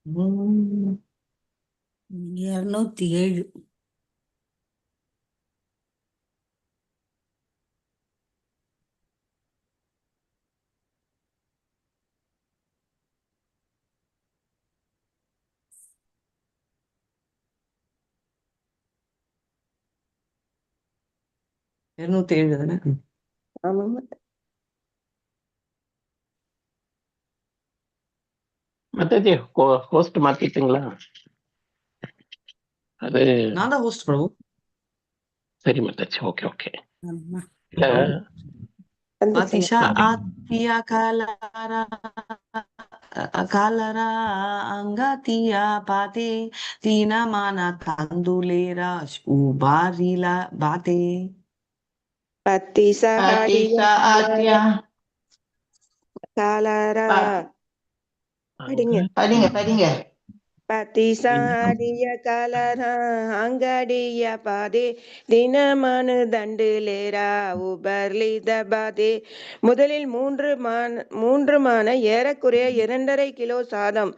உம் 207. 207 தானே? ஆமாங்க. மாதாஜி, ஹோஸ்ட் மாத்திட்டுங்களா அது? நான் தான் ஹோஸ்ட் பிரபு. சரி மாதாஜி, ஓகே ஓகே. ஆமா. இல்ல. வந்துருச்சுங்க. Patisha Atiya Kalara Kalara Angatiya Pate Tina Mana Tandulera Ubarila Bate. பத்தி சாடிய ஆத்யா காலரா படிங்க. படிங்க படிங்க. பத்தி சாடிய கலரா அங்கடிய பாதே தினமனு தண்டுலேரா உபர்லித பாதே. முதலில் 3 மான ஏறக்குறைய 2.5 கிலோ சாதம்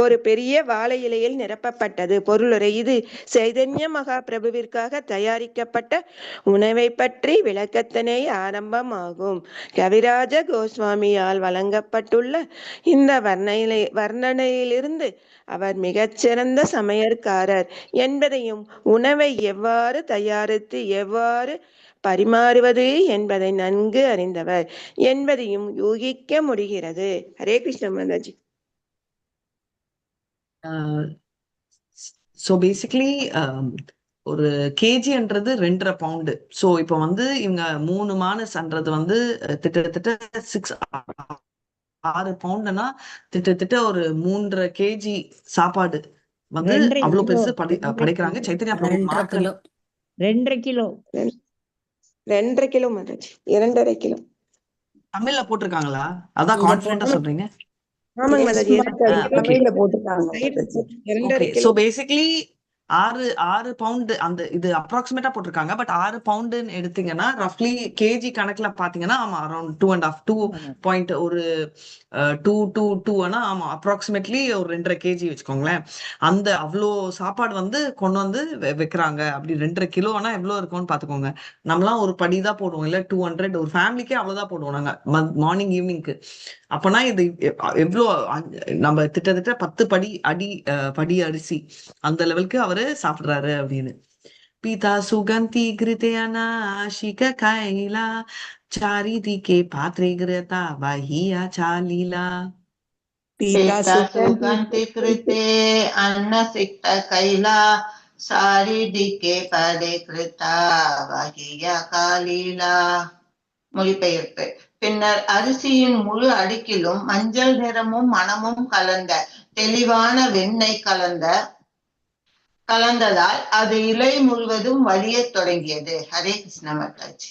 ஒரு பெரிய வாழை இலையில் நிரப்பப்பட்டது. பொருளுரை: இது சைதன்ய மகா பிரபுவிற்காக தயாரிக்கப்பட்ட உணவை பற்றி விளக்கத்தினை ஆரம்பமாகும். கவிராஜ கோஸ்வாமியால் வழங்கப்பட்டுள்ள இந்த வர்ணனையிலிருந்து அவர் மிகச்சிறந்த சமையற்காரர் என்பதையும் உணவை எவ்வாறு தயாரித்து எவ்வாறு பரிமாறுவது என்பதை நன்கு அறிந்தவர் என்பதையும் யூகிக்க முடிகிறது. ஹரே கிருஷ்ண மாதாஜி. ஸோ பேசிக்கலி ஒரு கேஜின்றது 2.5 பவுண்டு. ஸோ இப்போ வந்து இவங்க 3 மானஸ்ன்றது வந்து கிட்டத்தட்ட 6 பவுண்டுனா கிட்டத்தட்ட ஒரு 3.5 கேஜி சாப்பாடு வந்து 2.5 அவ்வளவு கிலோ. பெருசு படைக்கிறாங்க சைத்தன்யா பிரபு 2.5 மாத்திரம். Kilo. 2.5 kilo. 2.5 kilo Mataji, 2.5 kilo. தமிழ்ல போட்டிருக்காங்களா? அதான் இங்க கான்பிடண்டா போட்டு சொல்றீங்க. ஆமாங்க மாதாஜி. தமிழ்ல போட்டிருக்காங்க மாதாஜி. 2.5 okay, kilo. So basically 6 pound அந்த இது அப்ராக்சிமேட்டா போட்டிருக்காங்க. பட் 6 பவுண்டுன்னு எடுத்தீங்கன்னா ரஃப்லி கேஜி கணக்குல பாத்தீங்கன்னா, ஆமா, அரௌண்ட் 2.5, 2 பாயிண்ட் ஒரு 2 2 2 ஆனா, ஆமா, அப்ராக்சிமேட்லி ஒரு 2.5 கேஜி வச்சுக்கோங்களேன். அந்த அவ்வளோ சாப்பாடு வந்து கொண்டு வந்து வைக்கிறாங்க. அப்படி 2.5 கிலோ ஆனா எவ்வளோ இருக்கும்னு பாத்துக்கோங்க. நம்மளாம் ஒரு படி தான் போடுவோம், இல்ல 200 ஒரு ஃபேமிலிக்கே அவ்வளவுதான் போடுவோம் நாங்க மார்னிங் ஈவினிங்க்கு. அப்பனா இது எவ்வளோ? நம்ம கிட்டத்தட்ட 10 படி அடி படி அரிசி அந்த லெவலுக்கு அவரு சாப்பிடுறாரு அப்படின்னு. பீதா சுகந்தி கிருதயனாஷிக கைலா चारिदिके पात्रे घृता बाहिया चालीला. பீதா பீதா சுகந்தி கிருத்தே அன்னசிக்த கைலா சாரிதிகே பதே கிருத்தா வகியா காலீலா. மொழிபெயர்ப்பு: பின்னர் அரிசியின் முழு அடுக்கிலும் மஞ்சள் நிறமும் மணமும் கலந்த தெளிவான வெண்ணெய் கலந்ததால் அது இலை முழுவதும் வழியத் தொடங்கியது. ஹரே கிருஷ்ண மாதாஜி.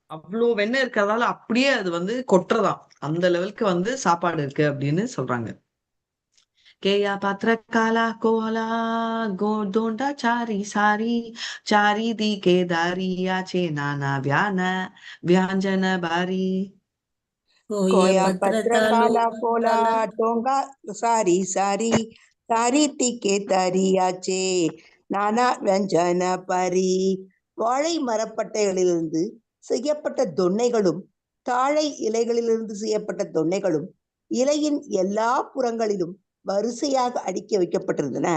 அவ்வளோ வெண்ணெய் இருக்கிறதால அப்படியே அது வந்து கொட்டுறதாம். அந்த லெவலுக்கு வந்து சாப்பாடு இருக்கு அப்படின்னு சொல்றாங்க. केया पात्र काला कोला गो दोंडा चारी सारी चारी दी के दारियाचे नाना व्यान व्यंजन बारी. கோய கோயா பத்திர பத்ர காலா கோலா தாலு டோங்கா சாரி சாரி சாரி திக்கே தரியாச்சே நானா வியஞ்சன பரி. வாழை மரப்பட்டைகளிலிருந்து செய்யப்பட்ட தொன்னைகளும் தாழை இலைகளிலிருந்து செய்யப்பட்ட தொன்னைகளும் இலையின் எல்லா புறங்களிலும் வரிசையாக அடுக்கி வைக்கப்பட்டிருந்தன.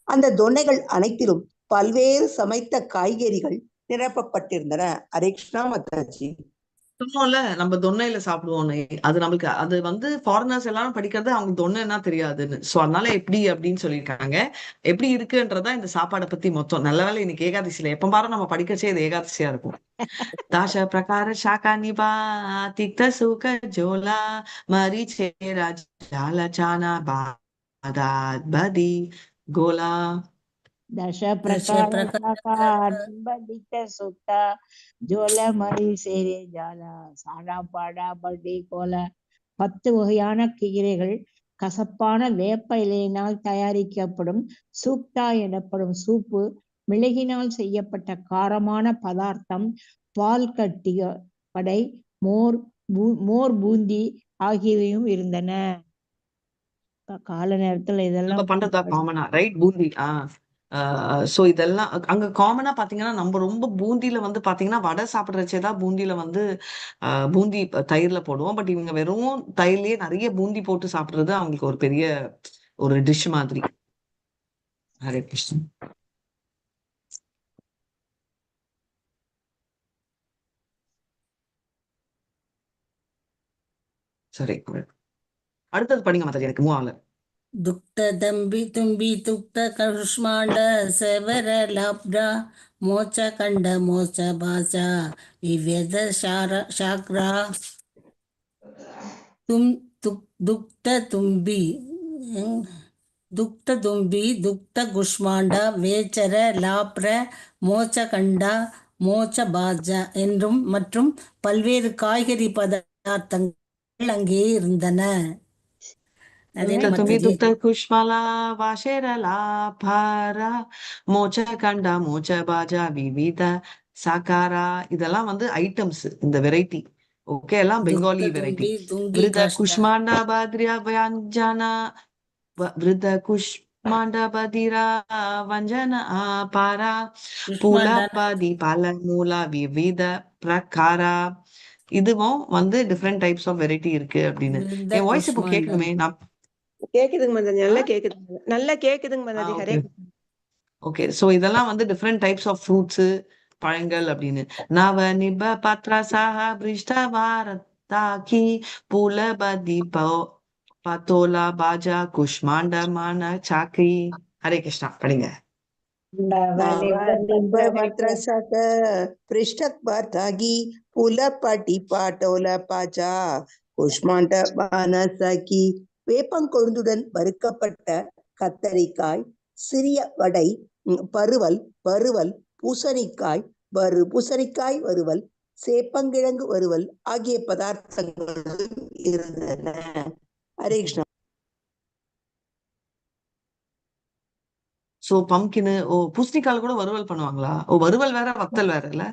அந்த தொன்னைகள் அனைத்திலும் பல்வேறு சமைத்த காய்கறிகள் நிரப்பப்பட்டிருந்தன. ஹரே கிருஷ்ணா மாதாஜி. சொன்னோம்ல நம்ம தொன்னையில சாப்பிடுவோம்னு, அது நம்மளுக்கு அது வந்து ஃபாரினர்ஸ் எல்லாரும் படிக்கிறது அவங்க தொன்னைன்னா தெரியாதுன்னு. சோ அதனால எப்படி அப்படின்னு சொல்லியிருக்காங்க. எப்படி இருக்குன்றதா இந்த சாப்பாடை பத்தி மொத்தம். நல்ல வேளை இன்னைக்கு ஏகாதசியில எப்ப பாரு நம்ம படிக்கிறச்சே இது ஏகாதசியா இருக்கும். दाश प्रकार शाका निभा तिक्त सुख झोला मरीचेरा जाल चाना बादात गोला. தச தச பிரகார பிரகார சாகா நிம்பதித்த சுத்தா ஜோல மரி சேரே ஜாலா சாடா பாடா படி கோல. 10 வகையான கீரைகள், கசப்பான வேப்ப இலையினால் தயாரிக்கப்படும் சூப்தா எனப்படும் சூப்பு, மிளகினால் செய்யப்பட்ட காரமான பதார்த்தம், பால் கட்டிய படை, மோர் மோர் பூந்தி ஆகியவையும் இருந்தன. கால நேரத்துல நம்ம இதெல்லாம் பண்றதா காமனா, ரைட்? பூந்தி. சோ இதெல்லாம் அங்க காமனா பாத்தீங்கன்னா, நம்ம ரொம்ப பூந்தியில வந்து பாத்தீங்கன்னா வடை சாப்பிடுறச்சே தான் பூந்தியில வந்து பூந்தி தயிர்ல போடுவோம். பட் இவங்க வெறும் தயிர்லயே நிறைய பூந்தி போட்டு சாப்பிடுறது அவங்களுக்கு ஒரு பெரிய ஒரு டிஷ் மாதிரி. ஹரே கிருஷ்ணன். சரி, அடுத்தது படிங்க மாதாஜி, எனக்கு மூவ் ஆகல. துக்த தம்பி தும்பி துக்த குஷ்மாண்ட செவர லாப்ரா மோச்ச கண்ட மோச்ச பாசா விவேத சாக்ரா தும் துக்த தும்பி துக்த தும்பி துக்த குஷ்மாண்ட வேச்சர லாப்ர மோச்ச கண்டா மோச்ச பாஜா என்றும் மற்றும் பல்வேறு காய்கறி பதார்த்தங்கள் அங்கே இருந்தன. அதே துக்த தும்பி மாதாஜி. துக்த குஷ்மலா வாஷேரலா பாரா மோச்ச கண்டா மோச்ச பாஜா விவித சாக்காரா. இதெல்லாம் வந்து ஐட்டம்ஸ், இந்த வெரைட்டி. ஓகே, எல்லாம் பெங்காலி துக்த வெரைட்டி. தும்பி துங்கி விருத காஷ்டா குஷ்மாண்டா பாத்ரியா வியாஞ்சனா விருத குஷ்மாண்ட பதிரா வஞ்சன ஆபாரா குஷ்மாண்டானா புலபதி பல மூலா விவித பிரகாரா. இதுவும் வந்து டிஃப்ரெண்ட் டைப்ஸ் ஆஃப் வெரைட்டி இருக்கு அப்படின்னு. விருத என் வாய்ஸ் இப்போ குஷ்மாண்டம். கேட்கணுமே நான். கேக்குதுங்க மாதாஜி, நல்லா கேக்குது, நல்லா கேக்குதுங்க மாதாஜி. ஹரே. ஓகே, சோ இதெல்லாம் வந்து டிஃப்ரெண்ட் டைப்ஸ் ஆஃப் ஃப்ரூட்ஸ், பழங்கள் அப்படின்னு. நவ நிப பத்ர சஹ பிரிஷ்ட வாரத்தாக்கி புலபதி பத்தோலா பாஜா குஷ்மாண்டமான சாக்கி. ஹரே கிருஷ்ணா, படிங்க. நவநிபத்ரசக பிருஷ்டக்பர்தாகி புலப்பட்டி பாட்டோல பாஜா குஷ்மாண்ட பானசகி. வேப்பங்கொழுந்துடன் வறுக்கப்பட்ட கத்தரிக்காய், சிறிய வடை, பருவல் வறுவல், பூசணிக்காய் பூசணிக்காய் வறுவல், சேப்பங்கிழங்கு வறுவல் ஆகிய பதார்த்தங்களும் இருந்தன. ஹரே கிருஷ்ணா. சோ பம்கின், ஓ பூசணிக்கால கூட வறுவல் பண்ணுவாங்களா? ஓ, வறுவல் வேற வத்தல் வேற இல்ல?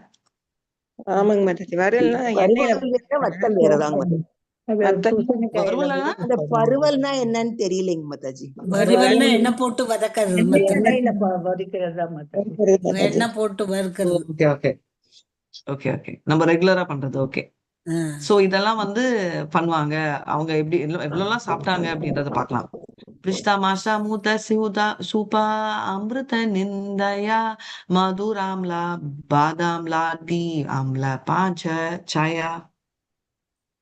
ஆமாங்க மாதாஜி, வறுவல்னா எண்ணெயில வறுவல் வேற வத்தல் வேறதாங்க மாதாஜி. வத்தல். வறுவல்னா அந்த பருவல்னா என்னன்னு தெரியலைங்க மாதாஜி. வறுவல்னா எண்ணெய் போட்டு வதக்கிறது மாதாஜி. எண்ணெயில வறுக்கிறதா மாதாஜி. வறுக்கிறது மாதாஜி. எண்ணெய் போட்டு வறுக்கிறது. ஓகே ஓகே ஓகே ஓகே, நம்ம ரெகுலரா பண்றது. ஓகே, சோ இதெல்லாம் வந்து பண்ணுவாங்க அவங்க. எப்படி எவ்வளவு சாப்பிட்டாங்க அப்படின்றத பார்க்கலாம். பிரிஷ்டா மாஷா மூத்த சிவுதா சூபா அமிர்த நிந்தயா மதுராம்லா பாதாம் லாடி ஆம்லா பாஞ்ச சாயா.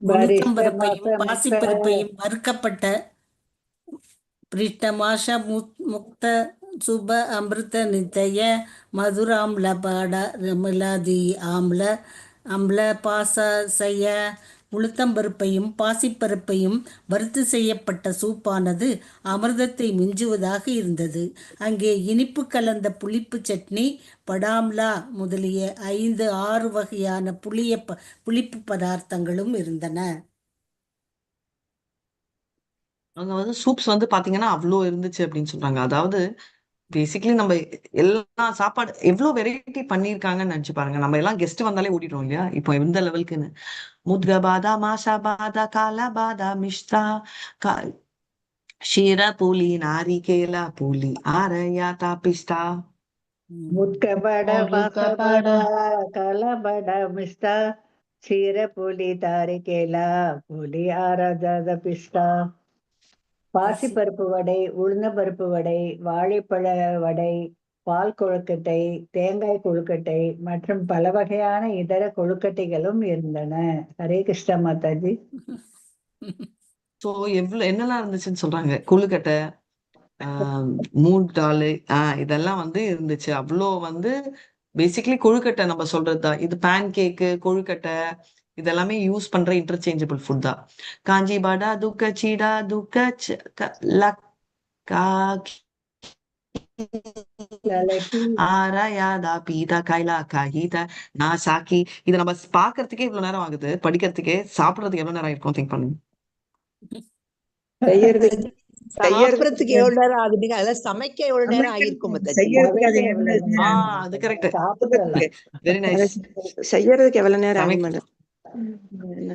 உளுத்தம்பருப்பையும் பாசிப்பருப்பையும் வறுக்கப்பட்ட பிரிஷ்ட மாஷ முக்த சுப அமிர்த நித்தய மதுராம்ல பாட மிலாதி ஆம்ல அம்ல பாச செய்ய. உளுத்தம்பருப்பையும் பாசிப்பருப்பையும் வறுத்து செய்யப்பட்ட சூப்பானது அமிர்தத்தை மிஞ்சுவதாக இருந்தது. அங்கே இனிப்பு கலந்த புளிப்பு சட்னி, படாம்லா முதலிய 5-6 வகையான புளிப்பு பதார்த்தங்களும் இருந்தன. அங்க வந்து சூப்ஸ் வந்து பாத்தீங்கன்னா அவ்வளோ இருந்துச்சு அப்படின்னு சொல்றாங்க. அதாவது பேசிக்கலி நம்ம எல்லா சாப்பாடு எவ்வளவு வெரைட்டி பண்ணிருக்காங்கன்னு நினைச்சு பாருங்க. நம்ம எல்லாம் கெஸ்ட் வந்தாலே ஓடிடுறோம் இல்லையா? இப்போ எந்த லெவலுக்குன்னு. முத்க பாதா மாஷா பாதா காலா பாதா மிஷ்தா ஷீர புலி நாரிகேலா புலி ஆரயாதா பிஸ்தா. முத்கபட மாசபட கலபட மிஸ்தா க்ஷீர புலி தாரிகேலா புலி ஆராஜாத பிஸ்தா. பாசிப்பருப்பு வடை, உளுந்த பருப்பு வடை, வாழைப்பழ வடை, பால் கொழுக்கட்டை, தேங்காய் கொழுக்கட்டை மற்றும் பல வகையான இதர கொழுக்கட்டைகளும் இருந்தன. ஹரே கிருஷ்ணா மாதாஜி. சோ எவ்வளவு என்னெல்லாம் இருந்துச்சுன்னு சொல்றாங்க. கொழுக்கட்டை, மூக் டால், இதெல்லாம் வந்து இருந்துச்சு. அவ்வளோ வந்து பேசிக்கலி கொழுக்கட்டை நம்ம சொல்றதுதான் இது. பேன் கேக்கு, கொழுக்கட்டை இதெல்லாமே யூஸ் பண்ற இன்டர்சேஞ்சபிள் ஃபுட் தான். காஞ்சி பாடா துக்க சீடா துக்க லக்கா ஆராயாதா பீதா கைலா காஹிதா நாசாக்கி. இதை நம்ம பாக்குறதுக்கே இவ்வளவு நேரம் ஆகுது, படிக்கிறதுக்கே. சாப்பிடுறதுக்கு எவ்வளவு நேரம் ஆயிருக்கும் திங்க் பண்ணுங்க. சாப்பிடறதுக்கு எவ்வளவு நேரம் ஆகுதுங்க? அதெல்லாம் சமைக்க எவ்வளவு நேரம் ஆயிருக்கும் மாதாஜி? செய்யறதுக்கு அது எவ்வளவு அது கரெக்ட். சாப்பிடலாம். Very nice. செய்யறதுக்கு எவ்வளவு நேரம் ஆகும் மேடம்?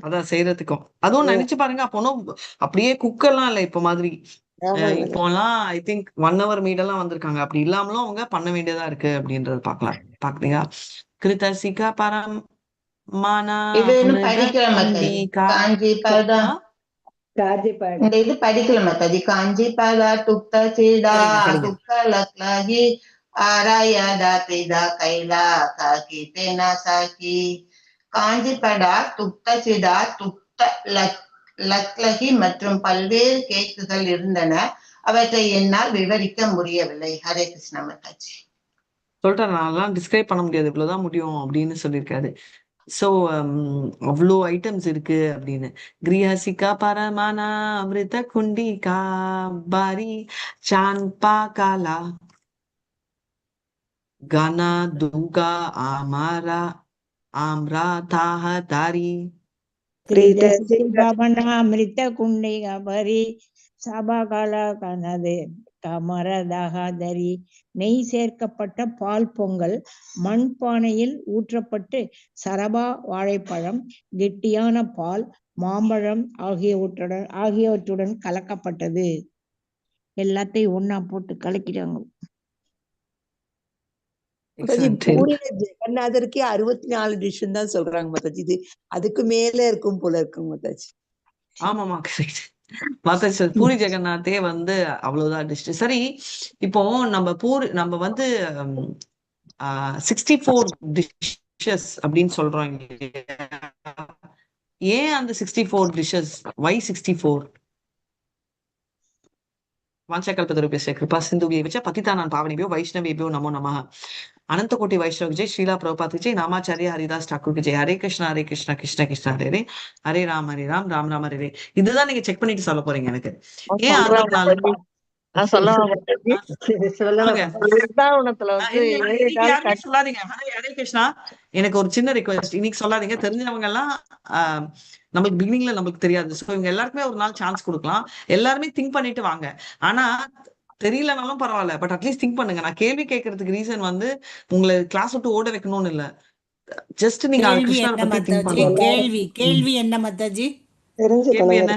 அதான் செய்யறதுக்கும் அதுவும் நினைச்சு பாருங்க. அப்போ ஒன்னும் அப்படியே குக்கெல்லாம் இல்ல இப்ப மாதிரி. இப்போலாம் I think 1 hour மீடெல்லாம் வந்திருக்காங்க. அப்படி இல்லாமலும் அவங்க பண்ண வேண்டியதா இருக்கு அப்படின்றது பார்க்கலாம். பாக்குறீங்களா? கிருதசிக பரம் மானா இது இன்னும் படிக்கல மாதாஜி. காஞ்சி பதா காஞ்சி. இந்த இது படிக்கல மாதாஜி. காஞ்சி பதா துக்த சீடா படிங்க. துக்த லக்லகி ஆராயதா பிதா கைலா காக்கி தேனா சாக்கி. காஞ்சி படா துக்த சிடா துக்த லக்லகி மற்றும் பல்வேறு கேக்குகள் இருந்தன. அவற்றை என்னால் விவரிக்க முடியவில்லை. ஹரே கிருஷ்ணா மாதாஜி. சொல்லிட்டேன், நான்லாம் டிஸ்கிரைப் பண்ண முடியாது, இவ்வளவுதான் முடியும் அப்படின்னு சொல்லியிருக்காரு. சோ அவ்வளோ ஐட்டம்ஸ் இருக்கு அப்படின்னு. கிரிஹசிகா பரமானா அமிர்த குண்டிகா பாரி சான்பா காலா கனா துகா ஆமாரா ஆம்ரா தாஹ தாரி. பவனாமிருத்த குண்டிகா பரி சபகல கனது கமரதகாதரி. நெய் சேர்க்கப்பட்ட பால் பொங்கல் மண்பானையில் ஊற்றப்பட்டு சரபா வாழைப்பழம், கெட்டியான பால், மாம்பழம் ஆகியவற்றுடன் கலக்கப்பட்டது. எல்லாத்தையும் ஒண்ணா போட்டு கலக்கிட்டாங்க. மாதாஜி, எக்ஸலன்ட். பூரியில ஜெகநாதருக்கே 64 டிஷ்ஷுன்னு தான் சொல்றாங்க மாதாஜி. இது அதுக்கு மேல இருக்கும் போல இருக்கு மாதாஜி. ஆமாமா, கரெக்ட் மாதாஜி. பூரி ஜெகநாத்தே வந்து அவ்வளவுதான் டிஷ். சரி, இப்போ நம்ம பூரி நம்ம வந்து 64 டிஷ்ஷஸ் அப்படின்னு சொல்றோம் இல்லையா? ஏன் அந்த 64 டிஷ்ஷஸ்? வை 64? வாஞ்சா கிருபா சிந்துபியேவ ச பதிதானான் பாவனேபியோ வைஷ்ணவேபியோ நமோ நமः. அனந்த கோட்டி வைஷ்ணவ ஜெய், ஸ்ரீலா பிரபுபாத் ஜெய், நாமாச்சாரிய ஹரிதாஸ் டாக்கூர் ஜெய். ஹரே கிருஷ்ணா ஹரே கிருஷ்ணா கிருஷ்ண கிருஷ்ணா ஹரே ஹரே, ஹரே ராம் ஹரே ராம் ராம் ராம் ஹரே ஹரே. இதுதான் நீங்க செக் பண்ணிட்டு சொல்ல போறீங்க எனக்கு. ஏன் 64? நான் சொல்லவா மாதாஜி? சொல்லுங்க. பிருந்தாவனத்துல வந்து இல்ல, 7 இன்னைக்கு நாள் யாருமே சொல்லாதீங்க. ஹரே ஹரே கிருஷ்ணா. எனக்கு ஒரு சின்ன ரிக்வெஸ்ட், இன்னைக்கு சொல்லாதீங்க. தெரிஞ்சவங்க எல்லாம் நம்மளுக்கு பிகினிங்ல நம்மளுக்கு தெரியாது. சோ இவங்க எல்லாருக்குமே ஒரு நாள் சான்ஸ் கொடுக்கலாம். எல்லாருமே திங்க் பண்ணிட்டு வாங்க. ஆனா தெரியலனாலும் பரவாயில்ல, பட் அட்லீஸ்ட் திங்க் பண்ணுங்க. நான் கேள்வி கேட்கறதுக்கு ரீசன் வந்து உங்களை கிளாஸ் விட்டு ஓட வைக்கணும்னு இல்ல. ஜஸ்ட் நீங்க கேள்வி கிருஷ்ணரை என்ன பத்தி திங்க் மாதாஜி? பண்ணணும். கேள்வி கேள்வி என்ன மாதாஜி? கேள்வி என்ன?